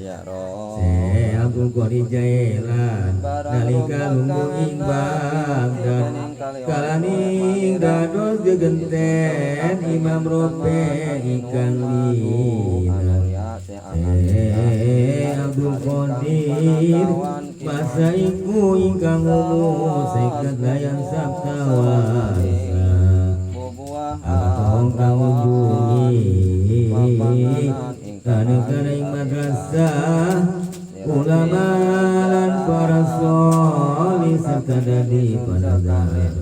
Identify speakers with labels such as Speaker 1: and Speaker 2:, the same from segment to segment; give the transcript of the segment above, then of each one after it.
Speaker 1: Ya Rob.
Speaker 2: Syekh Abdul Qadir Jailan nalika lungguh ing Baghdad kalaning dados gegenten Imam Rope ikan lina. Syekh Abdul Qadir masa iku ingkang umur 50 layan saptawarsa. Abang kang ngunjungi kana ing madrasah ulama lan para sholih serta dadi panadara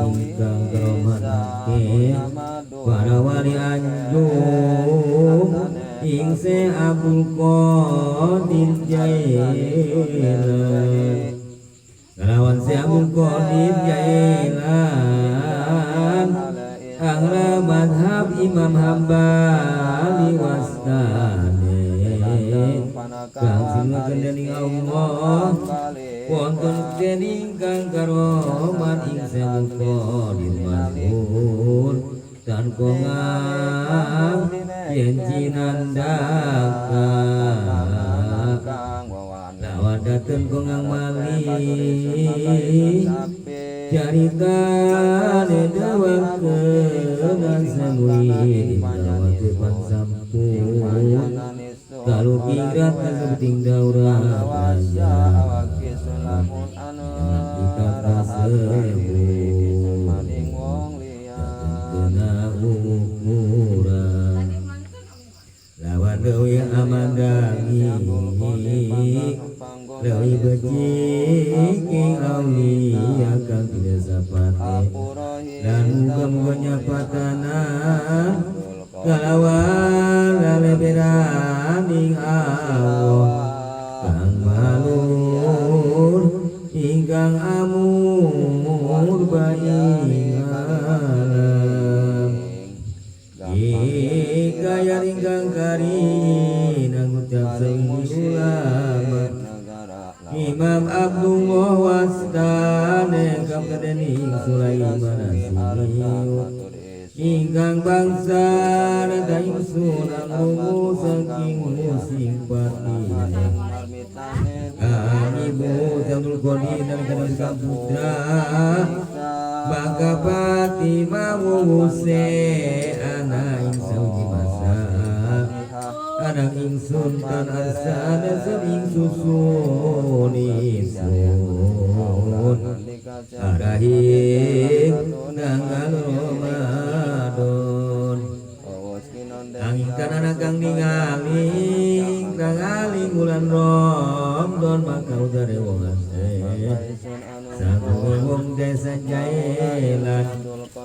Speaker 2: ingkang kromatake para wali anjung ing Syekh Abdul Qadir Jailan kalawan Syekh Abdul Qadir Jailan angla madhab Imam Hambali wastane kang sinuwun dening Allah wonten dening kang karoman ing Syekh Abdul Qadir masyhur dan kongang yen cinandaka lawan dateng kongang mali caritane dawakeun samuin dawate pansampun kalau kira kasebeting daurah kita kasebut kena ukuran lawan leuwih amandangi leuwih becik ing aulia kang tidak sapate dan muga-muga nyapatanan kalawan laleberaning Allah kang maluhur ingkang amur ing alam Ikayan ingkang karin angucap ulama Imam Abdullah wastane kamdening Sulaiman Asimiyu ingkang bangsa rada ingsun angrungu saking musing pati kang ibu Abdul Qadir dan kang putra maka pati mawuse ana ing sauji masa anak ingsun tan arsana ing susun ingsun arahing tanggal Ramadan angin tanana kang ningali tangaling bulan Ramadan maka ujare wong asih sagung wong desa Jailan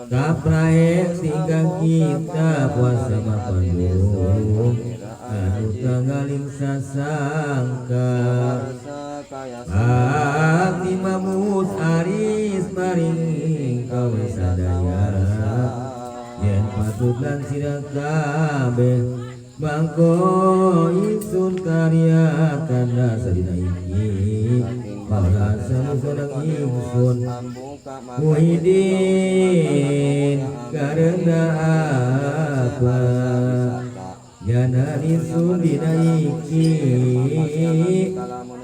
Speaker 2: kaprae tinggal kita puasa mapandung anu tanggaling sasangka Fatimah mus aris maring kawe sadaya yen patut lan sira kabeh mangko ingsun karya tanda sadina iki para samusadang ingsun Muhyiddin karena apa Janani dina iki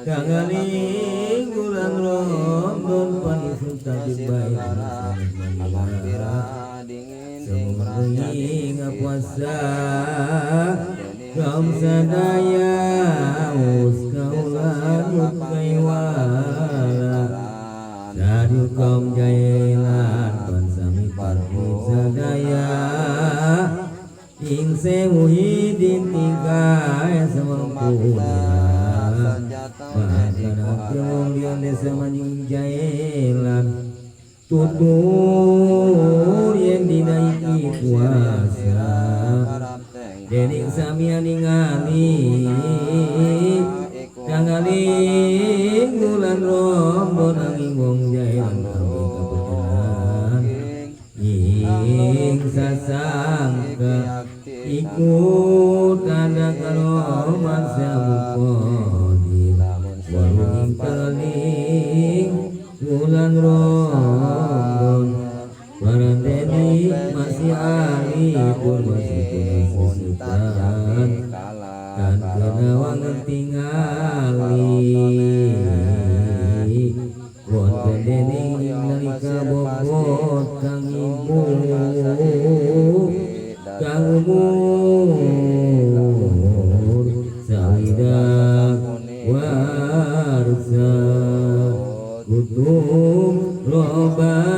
Speaker 2: tanggaling bulan Ramadan panisun takdir baik semoga puasa kaum sadaya us kaula kaiwala sadu kaum jailan pansami parti sadaya ing Muhyiddin tingkai semangkuna bahkan aku wong liyan desa manjing jailan tutur yen dina iki puasa dening samian ningali tanggaling bulan Ramadan angin wong jailan kabeh kabeneran ing sasangka iku tanda karoman samuqadir waru ing tanggaling bulan Ramadan parandeni masih Salipur masih sesutan kan kenawangan tingali wonten dening nalika bobot kang ibu kang umur 60 warsa kutub roba.